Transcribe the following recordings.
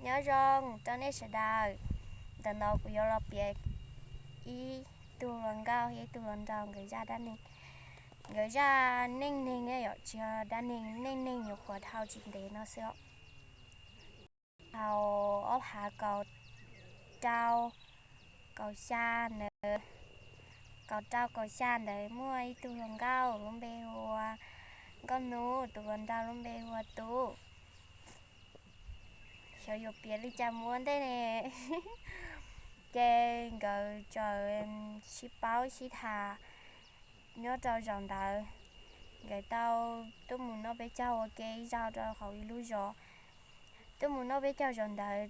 Nyob zoo rau nej sawv daws. Ntawm no kuv yuav los piav ib tug hluas nkauj thiab ib tug hluas nraug nkawd zaj dab neeg, nkawd zaj neej neeg yom, tsis yog dab neeg, neej neeg nyuam qhuav dhau tsis ntev no xwb os. Thaum ob phav kaum rau kaum xya ntawd, kaum rau kaum xya ntawd muaj ib tug hluas nkauj lub npe hu ua Nkauj Hnub, tus hluas nraug lub npe hu ua Tub. Xyov yuav piav li cas mus ua ntej ne. Ces nkawd txawm sib paub sib tham nyob rau zaum ntawd. Nkawd tau tuaj mus noj peb caug ua ke ib zaug rau hauv ib lub zos. Tuaj mus noj peb caug zaum ntawd,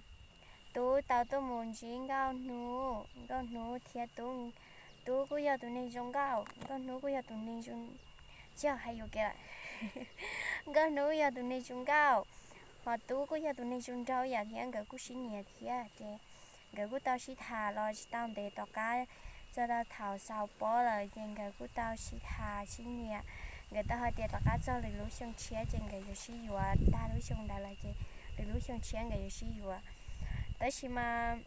Tub tau tuaj mus ntsib Nkauj Hnub, Nkauj Hnub thiab Tub, Tub kuj yog tus neeg zoo nkauj, Nkauj Hnub kuj yog tus neeg zoo, tsis yog, hais yuam kev lawm. Nkauj Hnub yog tus neeg zoo nkauj, ho Tub kuj yog tus neeg zoo nraug yam thiab, nkawd kuj sib nyiam thiab. Ces nkawd kuj tau sib tham los tsis tau ntev, tom qab txog rau thaum xaus pob lawm ces nkawd kuj tau sib tham sib nyiam. Nkawd tau hais tias tom qab txog lwm lub xyoo tshiab ces nkawd yuav sib yuav, tag lub xyoo ntawd lawm ces lwm lub xyoo tshiab nkawd yuav sib yuav. Tab sis mas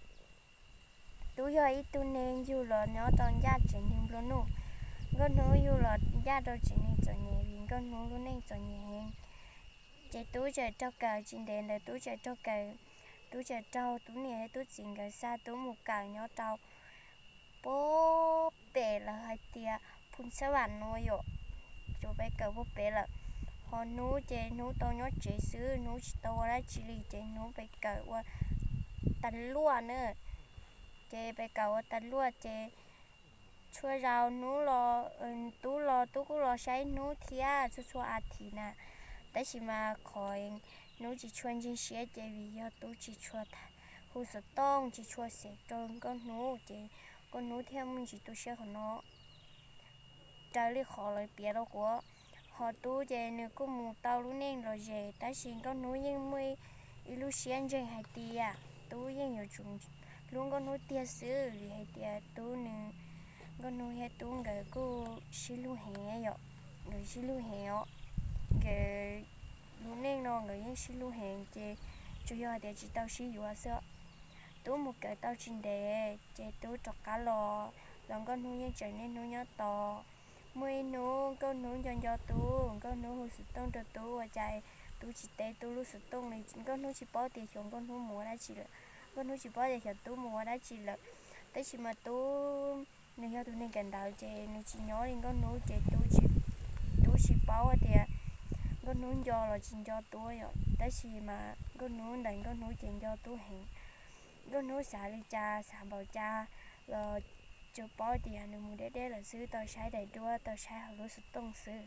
Tub yog ib tug neeg yug los nyob rau ncaj tsev neeg nplua nuj. Nkauj Hnub yug los ncaj rau tsev neeg txom nyem vim Nkauj Hnub lub neej txom nyem heev. Ces Tub txawm raug kawm, tsis ntev ntawd Tub txawm raug kawm, Tub txawm raug Tub niam thiab Tub txiv nkawd xa Tub mus kawm nyob rau puag pem lawv hais tias Phu Xab Vam no yom, tsuas peb kawm puag pem lawm. Ho Hnub ces Hnub tau nyob tsev xwb, Hnub tsis tau ua dab tsi li ces Hnub pem kawm ua tas luaj na. Ces pem kawm ua tas luaj ces txhua zaus Hnub los, Tub los Tub kuj los saib Hnub thiab txhua txhua a thiv na. Tab sis mas qhov Hnub tsis tshua ntseeg siab ces vim yog Tub tsis tshua hu xov tooj, tsis tshua xev rau Nkauj Hnub ces Nkauj Hnub thiaj muaj ntsis tu siab qhov no raws li qhov lawv piav rau kuv. Ho Tub ces nws kuj mus tau lub neej lom zem, tab sis Nkauj Hnub yeej muaj ib lub siab ntseeg hais tias Tub yeej yuav tsum hlub Nkauj Hnub tiag xwb, vim hais tias Tub nws, Nkauj Hnub thiab Tub nkawd kuj sib hlub heev yom, nkawd sib hlub heev os. Nkawd lub neej no nkawd yeej sib hlub heev ces tsuas yog hais tias tsis tau sib yuav xwb. Tub mus kawm tau tsis ntev ces Tub rov qab los, los Nkauj Hnub yeej tseem niaj hnub nyob tos. Muaj ib hnub Nkauj Hnub nco nco Tub, Nkauj Hnub hu xov tooj rau Tub ua cas Tub tsis teb Tub lub xov tooj li. Nkauj Hnub tsis paub tias xyov Nkauj Hnub mus ua dab tsi lawm, Nkauj Hnub tsis paub tias xyov Tub mus ua dab tsi lawm. Tab sis mas Tub nws yog tus neeg kawm ntawv ces nws tsis nyob li Nkauj Hnub ces Tub tsis, Tub tsis paub tias Nkauj Hnub nco los tsis nco Tub yom. Tab sis mas Nkauj Hnub ntawm Nkauj Hnub ces nco Tub heev. Nkauj Hnub xav li cas xav npaum cas los tsuas paub tias nws mus deb deb lawm xwb, tau saib daim duab, tau saib hauv lub xov tooj xwb.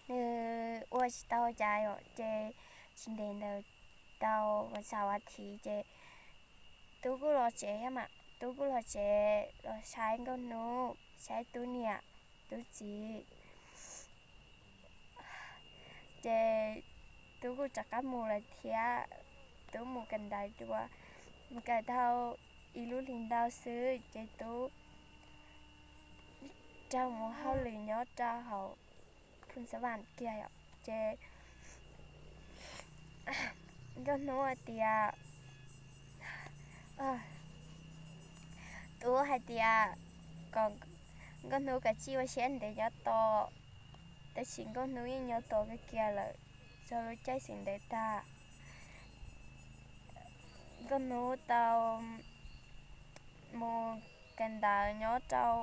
Nws ua tsis tau cas yom, ces tsis ntev ntawd tau vas xaum a thiv ces Tub kuj los tsev thiab mas, Tub kuj los tsev los saib Nkauj Hnub, saib Tub niam, Tub txiv. Ces Tub kuj rov qab mus lawm thiab. Tub mus kawm ntawv dua, mus kawm tau ib lub hlis ntau xwb ces Tub raug mus hauj lwm nyob rau hauv Phu Xav Vam kiag yom. Ces Nkauj Hnub hais tias, Tub hais tias kom Nkauj Hnub kav tsij ua siab ntev nyob tos, tab sis Nkauj Hnub yeej nyob tos kiag kiag lawm txog lub caij xeem ntev tag. Nkauj Hnub tau mus kawm ntawv nyob rau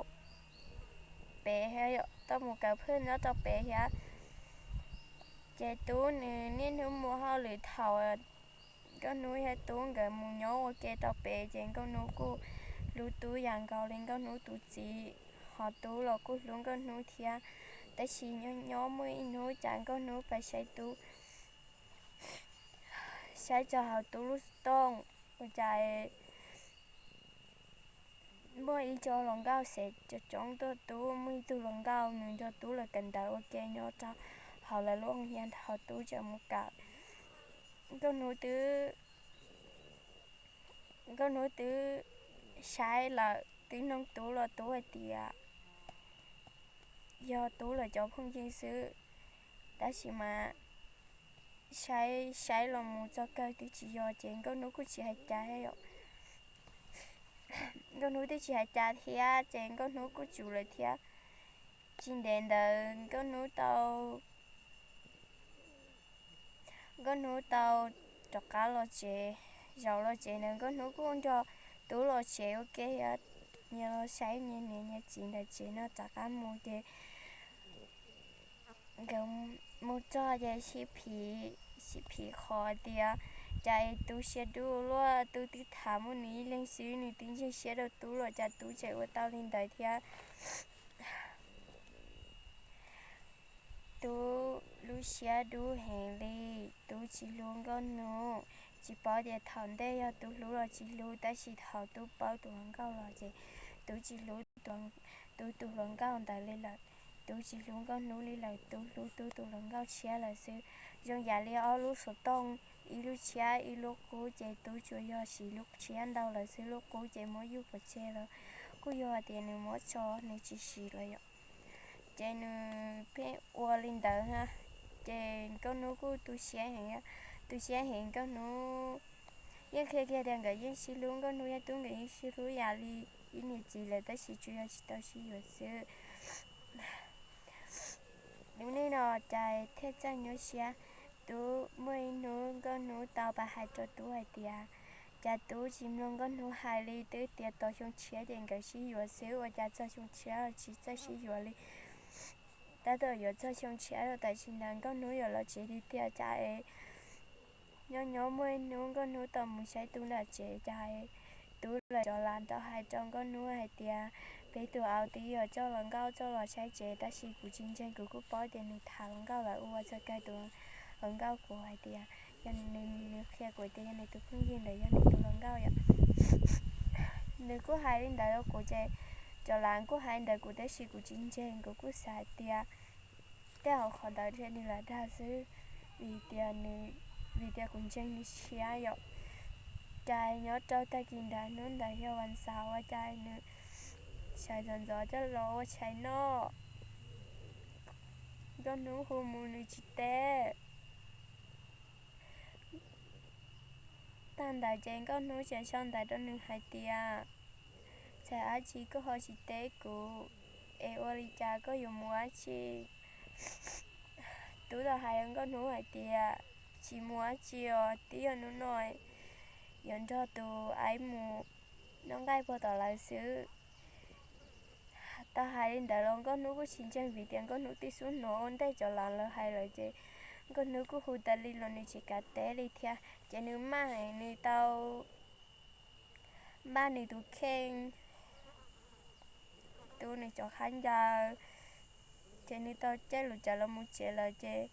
pem thiab, tau mus kawm phaj nyob rau pem thiab. Ces Tub nws niaj hnub mus hauj lwm, thaum Nkauj Hnub thiab Tub nkawd mus nyob ua ke rau pem ces Nkauj Hnub kuj hlub Tub yam nkaus li Nkauj Hnub tus txiv, ho Tub los kuj hlub Nkauj Hnub thiab. Tab sis nyob nyob muaj ib hnub cas Nkauj Hnub pais saib Tub, saib txog hauv Tub lub xov tooj ua cas muaj ib co hluas nkauj xev coob coob tuaj, Tub muaj ib tug hluas nkauj nws nrog Tub lawv kawm ntawv ua ke nyob rau hauv lawv lub hoo hiab, ho Tub tseem mus kawm. Nkauj Hnub twb, Nkauj Hnub twb saib lawm, twb noog Tub los Tub hais tias yog Tub lawv cov phooj ywg xwb. Tab sis mas saib saib los mus txog kawg twb tsis yog ces Nkauj Hnub kuj tsis hais cas thiab yom. Nkauj Hnub twb tsis hais cas thiab ces Nkauj Hnub kuj tsum lawm thiab. Tsis ntev ntawd Nkauj Hnub tau Nkauj Hnub tau rov qab los tsev. Zaum los tsev ntawd Nkauj Hnub kuj nrog Tub los tsev ua ke thiab, nyias los saib nyias niam nyias txiv ntawm tsev no rov qab mus ces nkawd mus txog ces sib phiv, sib phiv qhov tias cas es Tub siab dub luaj, Tub twb tham muaj nws ib leeg xwb nws twb ntseeg siab rau Tub los cas Tub tseem ua tau li ntawd thiab. Tub lub siab dub heev li, Tub tsis hlub Nkauj Hnub. Tsis paub tias thaum ntej yog Tub hlub los tsis hlub, tab sis thaum Tub paub tus hluas nkauj los ces Tub tsis hlub Tub tus hluas nkauj ntawd li lawm. Tub tsis hlub Nkauj Hnub li lawm, Tub hlub Tub tus hluas nkauj tshiab lawm xwb. Zoo yam li ob lub xov tooj, ib lub tshiab ib lub qub ces Tub tsuas yog siv lub tshiab ntau lawm xwb, lub qub ces muab yuj pov tseg lawm. Kuj yog tias nws muab tso, nws tsis siv lawm yom. Ces nws pheej ua li ntawd, ces Nkauj Hnub kuj tu siab heev, tu siab heev. Nkauj Hnub yeej qhia kiag tias nkawd yeej sib hlub, Nkauj Hnub thiab Tub nkawd yeej sib hlub yam li ib niam txiv lawm, tab sis tsuas yog tsis tau sib yuav xwb. Lub neej no cas thiaj txawj nyuaj siab. Tub muaj ib hnub Nkauj Hnub tau pab hais rau Tub hais tias, cas Tub tsis mloog Nkauj Hnub hais li, twb tias tos xyoo tshiab ces nkawd sib yuav xwb, ua cas txog xyoo tshiab los tsis txawj sib yuav li. Tab tom yuav txog xyoo tshiab rau tam sim ntawd Nkauj Hnub yuav los tsev tiag tiag cas es nyob nyob muaj ib hnub Nkauj Hnub tau mus saib Tub nram tsev cas es Tub lawv cov lav tau hais rau Nkauj Hnub hais tias, peb tus au twb yuav coj hluas nkauj coj los saib tsev, tab sis kuv tsis ntseeg, kuv kuj paub tias nws tham hluas nkauj lawm, ua txog kawg tus hluas nkauj kuv hais tias, yog nws, nws qhia kuv tias yog nws tus phooj ywg ntawd yog nws tus hluas nkauj yom. Nws kuj hais li ntawd rau kuv ces cov lav kuj hais ntawd kuv, tab sis kuv tsis ntseeg, kuv kuj xav hais tias tej zaum qhov ntawd ntshe nws lam dag xwb, vim tias nws, vim tias kuv ntseeg nws tshiab yom. Cas nyob rau tag kis ntawd, hnub ntawd yog vas xaum, ua cas nws sawv ntxov ntxov coj los ua tshais noj, Nkauj Hnub hu mus nws tsis teb. Tag ntawd ces Nkauj Hnub tseem sau ntawv rau nws hais tias, txawm dab tsi koj ho tsis teb kuv, es ua li cas koj yuav mus dab tsi? Tub tau hais rau Nkauj Hnub hais tias, tsis mus dab tsi os, twb yog hnub no yuav nrog tus aib mus noj nqaij puag tom lawv xwb. Tau hais li ntawd los Nkauj Hnub kuj tsis ntseeg, vim tias Nkauj Hnub twb xub hnov ua ntej cov lav lawv hais lawm ces Nkauj Hnub kuj hu tas li los nws tsis kav teb li thiab. Ces nws maj heev, nws tau npaj nws tus kheej, tu nws cov khaub ncaws, ces nws tau caij lub tsheb los mus tsev lawm ces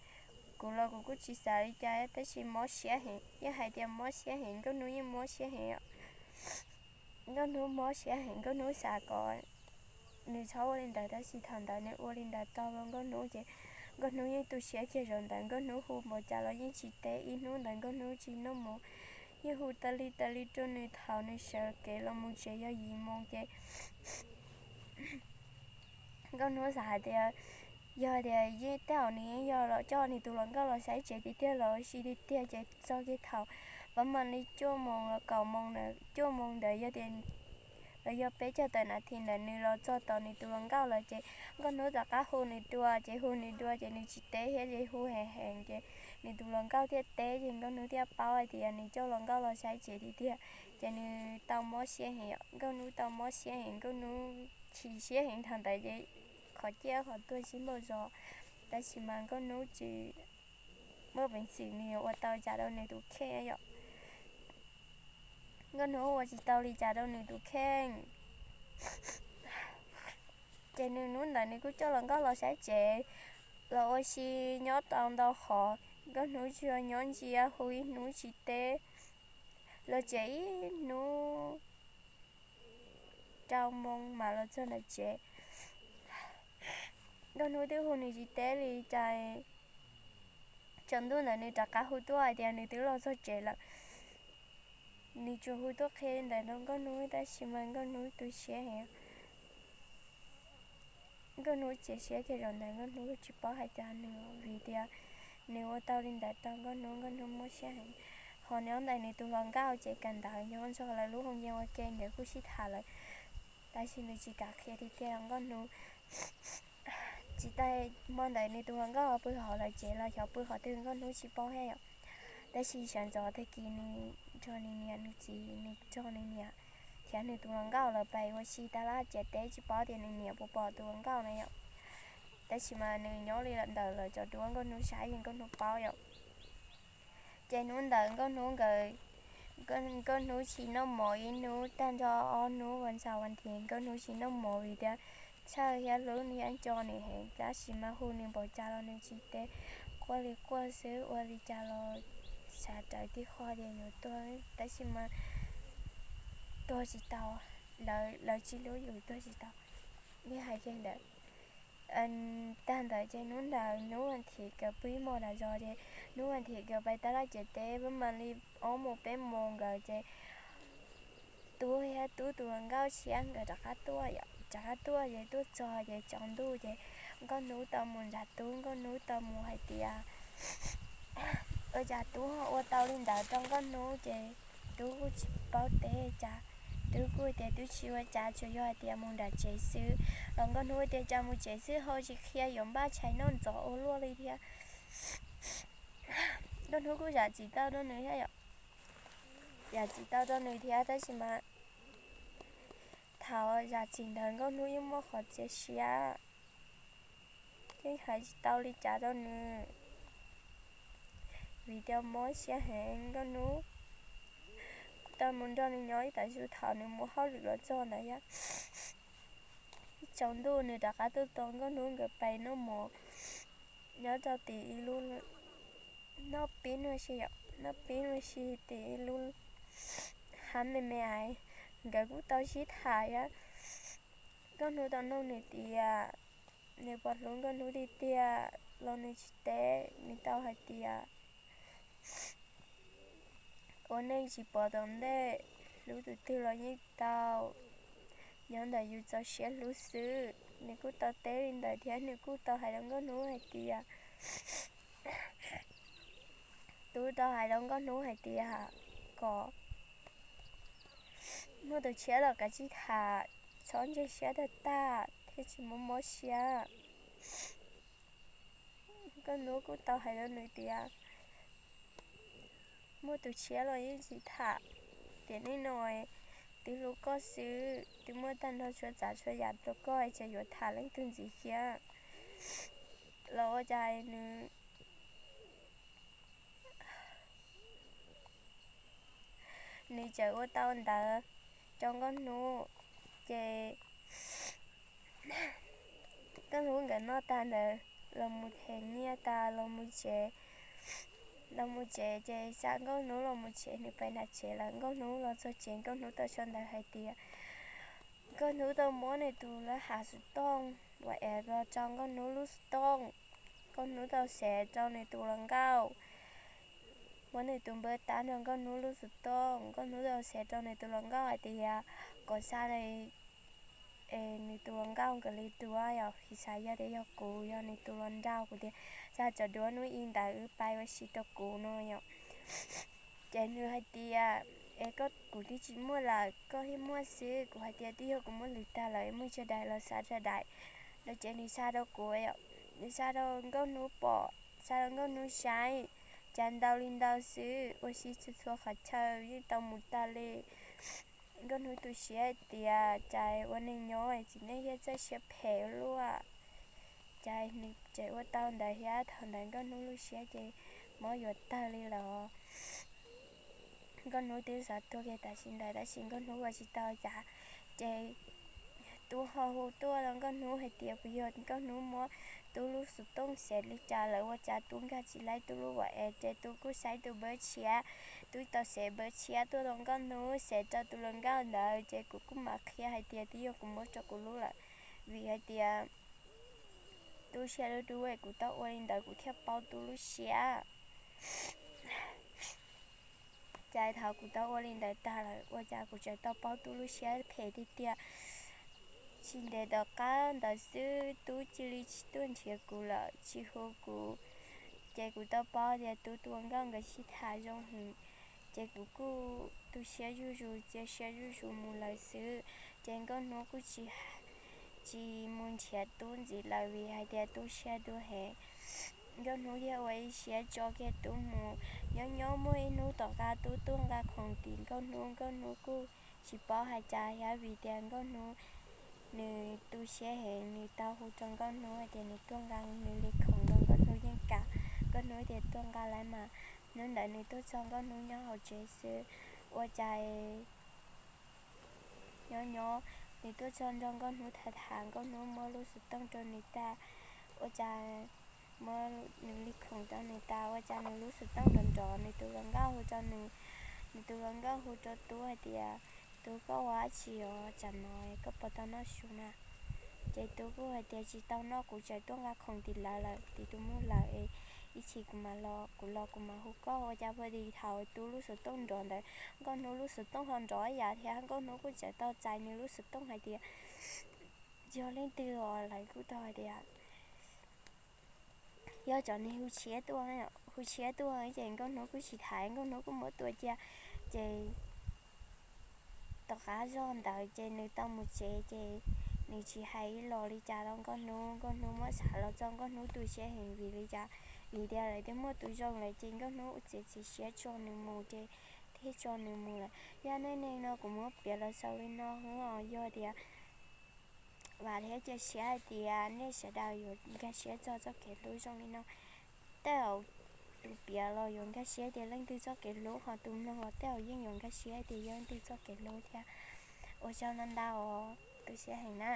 kuv los kuv kuj tsis xav li cas, tab sis mob siab heev, yeej hais tias mob siab heev, Nkauj Hnub yeej mob siab heev. Nkauj Hnub mob siab heev, Nkauj Hnub xav kom nws txhob ua li ntawd, tab sis thaum ntawd nws ua li ntawd tau rau Nkauj Hnub ces Nkauj Hnub yeej tu siab kiag zaum ntawd, Nkauj Hnub hu npaum cas los yeej tsis teb. Ib hnub ntawd Nkauj Hnub tsis noj mov, yeej hu tas li tas li rau nws, thaum nws sawv kev los mus tsev yog yim moos ces Nkauj Hnub xav hais tias, yog tias yeej tej zaum nws yeej yog los coj nws tus hluas nkauj los saib tsev tiag tiag los ua si tiag tiag ces txog kiag thaum pab mam li cuaj moos los kaum moos ntawd, cuaj moos ntawd yog tias los yog peb caug tawm nas this ntawd nws los txog tom nws tus hluas nkauj lawm ces Nkauj Hnub rov qab hu nws dua, ces hu nws dua ces nws tsis teb thiab ces hu heev heev ces nws tus hluas nkauj thiaj teb ces Nkauj Hnub thiaj paub hais tias nws coj hluas nkauj los saib tsev tiag tiag. Ces nws tau mob siab heev, Nkauj Hnub tau mob siab heev, Nkauj Hnub chim siab heev thaum ntawd ces qhov ciaj qhov tuag sib npaum zos, tab sis mas Nkauj Hnub tsis muaj peev xwm nws yuav ua tau li cas rau nws tus kheej yom. Nkauj Hnub ua tsis tau li cas rau nws tus kheej. Ces nws hnub ntawd nws kuj coj hluas nkauj los saib tsev, los ua si nyob tau ntau qhov, Nkauj Hnub tsuas nyob ntsia hu ib hnub tsis teb, los tsev ib hnub rau moos mam los txog ntawm tsev. Nkauj Hnub twb hu nws tsis teb li cas, tsaus ntuj ntawd nws rov qab hu tuaj hais tias nws twb los txog tsev lawm. Nws tsuas hu tuaj qhia li ntawd rau Nkauj Hnub tab sis mas Nkauj Hnub tu siab heev. Nkauj Hnub cia siab kiag zaum ntawd, Nkauj Hnub tsis paub hais cas nws vim tias Nws ua tau li ntawd rau Nkauj Hnub, Nkauj Hnub mob siab heev. Ho nyob ntawm nws tus hluas nkauj ces kawm ntawv nyob nrog lawv lub hoo yee ua ke, nkawd kuj sib tham lawm, tab sis nws tsis kam qhia tiag tiag rau Nkauj Hnub. Tsis tas hmo ntawd nws tus hluas nkauj pw hauv lawv tsev los xyov pw qhov twg Nkauj Hnub tsis paub thiab yom. Tab sis sawv ntxov tag kis nws nrog nws niam nws txiv, nws nrog nws niam thiab nws tus hluas nkauj lawv pais ua si tas laj ciam teb, tsis paub tias nws niam puas pom tus hluas nkauj na yom. Tab sis mas nws nyob li ntawm lawv cov duab, Nkauj Hnub saib ces Nkauj Hnub paub yom. Ces hnub ntawd Nkauj Hnub nkawd, Nkauj Hnub tsis noj mov ib hnub, tag nrho ob hnub vas xaum vas thiv Nkauj Hnub tsis noj mov vim tias txhawj thiab hlub thiab nco nws heev, tab sis mas hu nws npaum cas los nws tsis teb, quaj li quaj xwb, ua li cas los xav rawv tib qho tias yuav tuag, tab sis mas tuag tsis tau, lawv tsis hlub yus tuag tsis tau. Yeej hais li ntawd. Tag ntawd ces hnub ntawd hnub vas thiv nkawd pw ib hmos tas zog ces hnub vas thiv nkawd pais tas laj ciam teb, peb mam li ob moos peb moos nkawd ces Tub thiab Tub tus hluas nkauj tshiab nkawd rov qab tuaj yom, rov qab tuaj ces tuaj txog ces tsaus ntuj ces Nkauj Hnub tau mus nrog Tub, Nkauj Hnub tau mus hais tias, ua cas Tub ho ua tau li ntawd rau Nkauj Hnub ces Tub kuj tsis paub teb cas, Tub kuj tias Tub tsis ua cas, tsuas yog hais tias mus nram tsev xwb. Los Nkauj Hnub tias cas mus tsev xwb ho tsis qhia yuav npaj tshais noj ntxov ua luaj li thiab. Nkauj Hnub kuj zam txim tau rau nws thiab yom, zam txim tau rau nws thiab, tab sis mas thaum zam txim ntawd Nkauj Hnub yeej muaj qhov txias siab, yeej hais tsis tau li cas rau nws, vim tias mob siab heev. Nkauj Hnub kuj tau mus nrog nws nyob ib tag su, thaum nws mus hauj lwm los txog ntawd thiab, ib tsaus ntuj nws rov qab tuaj tos Nkauj Hnub nkawd pais noj mov nyob rau tim ib lub, noj pib no si yom, noj pib no si tim ib lub hav me me ais, nkawd kuj tau sib tham thiab. Nkauj Hnub tau nug nws tias nws puas hlub Nkauj Hnub tiag tiag los nws tsis teb, nws tau hais tias ua neej tsis pom tom ntej, hlub tus twg los yeej tau, nyob ntawm yus txoj siab hlub xwb. Nws kuj tau teb li ntawd thiab nws kuj tau hais rau Nkauj Hnub hais tias, Tub tau hais rau Nkauj Hnub hais tias kom muaj tus tshiab los kav tsij tham, txhob ntseeg siab tag tag thiaj tsis mob mob siab. Nkauj Hnub kuj tau hais rau nws tias muaj tus tshiab los yeej tsis tham, tiam neej no twb hlub koj xwb, twb muaj tag nrho txhua tsav txhua yam rau koj, tseem yuav tham leej twg ntxiv thiab. Los ua cas nws, nws txawm ua tau ntawd rau Nkauj Hnub, ces Nkauj Hnub nkawd noj tag ntawd los mus them nyiaj tas los mus tsev, los mus tsev ces xa Nkauj Hnub los mus tsev, nws pais nram tsev lawm. Nkauj Hnub los txog tsev, Nkauj Hnub tau sau ntawv hais tias Nkauj Hnub tau muab nws tus lab hav xov tooj uas ev los rau Nkauj Hnub lub xov tooj. Nkauj Hnub tau xev rau nws tus hluas nkauj, muab nws tus npawb tab rau Nkauj Hnub lub xov tooj. Nkauj Hnub tau xev rau nws tus hluas nkauj hais tias kom xa es nws tus hluas nkauj nkawd li duab, yog Phis Xas yog tias yog kuv yog nws tus hluas nraug, kuv tias xa cov duab hnub i ntawd wb pais ua si rau kuv no yom. Ces nws hais tias, es koj, kuv twb tsis muaj lawm, koj thiaj muaj xwb. Kuv hais tias twb yog kuv muab lwm tag lawm, muaj tsawg daim los xa tsawg daim no. Ces nws xa rau kuv, nws xa rau Nkauj Hnub pom, xa rau Nkauj Hnub saib, cas ntau li ntau xwb, ua si txhua txhua qhov chaw yeej tau mus tag li. Nkauj Hnub tu siab tias cas ua neeg nyob txiv neej thiaj txawj siab phem ua luaj. Cas nws tseem ua tau ntawd thiab, thaum ntawd Nkauj Hnub lub siab ces mob yuav tawg li lawm. Nkauj Hnub twb xav tuag kiag tam sim ntawd tab sis Nkauj Hnub ua tsis tau cas, ces Tub ho hu tuaj rau Nkauj Hnub hais tias puas yog Nkauj Hnub muab Tub lub xov tooj xev li cas lawm ua cas Tub nkag tsis laib Tub lub WhatsApp, ces Tub kuj saib tus npawb tshiab. Tub tau xev npawb tshiab tuaj rau Nkauj Hnub, xev rau tus hluas nkauj ntawd, ces kuv kuj mam qhia hais tias twb yog kuv muab rau kuv lub lawm, vim hais tias Tub siab dub dub, kuv tau ua li ntawd kuv thiaj paub Tub lub siab. Cas thaum kuv tau ua li ntawd tag lawm ua cas kuv tseem tau paub Tub lub siab phem tiag tiag. Tsis ntev tom qab ntawd xwb Tub cia li tsis tuaj nrhiav kuv lawm, tsis hu kuv, Ces kuv tau paub tias Tub tus hluas nkauj nkawd sib tham zoo heev, ces kuv kuj tu siab zuj zus, txiav siab zuj zus mus lawm xwb. Ces Nkauj Hnub kuj tsis, tsis mus nrhiav Tub ntxiv lawm vim hais tias Tub siab dua heev. Nkauj Hnub thiaj ua ib siab tso kiag Tub mus. Nyob nyob muaj ib hnub tom qab Tub tuaj nqa khoom tim Nkauj Hnub, Nkauj Hnub kuj tsis paub hais cas thiab vim tias Nkauj Hnub nws tu siab heev, nws tau hu rau Nkauj Hnub hais tias nws tuaj nqa nws li khoom los Nkauj Hnub yeej kam. Nkauj Hnub tias tuaj nqa lawm mas. Hnub ntawd nws tuaj txog Nkauj Hnub nyob hauv tsev xwb. Ua cas nyob nyob nws tuaj txog nrog Nkauj Hnub tham tham, Nkauj Hnub muab lub xov tooj rau nws tas, ua cas muab nws li khoom rau nws tas, ua cas nws lub xov tooj nrov nrov, nws tus hluas nkauj hu rau nws, nws tus hluas nkauj hu rau Tub hais tias, Tub, koj ua dab tsi os, tsam no koj puas tau noj su na? Ces Tub kuj hais tias, Tsis tau noj, kuv tseem tuaj nqa khoom tim lawv lawm, tim tus muam lawv es ib chim kuv mam los, kuv los kuv mam hu koj. Ua cas puag tim thaum Tub lub xov tooj nrov ntawd, Nkauj Hnub lub xov tooj ho nrov ib yam thiab. Nkauj Hnub kuj tseem tau txais nws lub xov tooj hais tias, Yog leej twg os? Lawv kuj tau hais tias, Yog cov neeg hu tshiab tuaj, hu tshiab tuaj. Ces Nkauj Hnub kuj tsis tham, Nkauj Hnub kuj muab tua cia. Ces tom qab zog ntawd ces nws tau mus tsev, ces nws tsis hais ib los li cas rau Nkauj Hnub. Nkauj Hnub muab xam los txog, Nkauj Hnub tu siab heev vim li cas? Vim tias lawv twb muaj tus zoo lawm, ces Nkauj Hnub txiav txim siab tso nws mus, ces thiaj tso nws mus lawm. Yog nej neeg no kuv muab piav los xaus li no xwb os. Yog tias vam thiab cia siab hais tias nej sawv daws yuav nkag siab txog txoj kev hlub zoo li no. Tej zaum tus piav los yuav nkag siab tias leej twg txoj kev hlub, ho tus mloog los tej zaum yeej yuav nkag siab tias yog leej twg txoj kev hlub thiab. Ua tsaug ntau ntau os, tu siab heev na.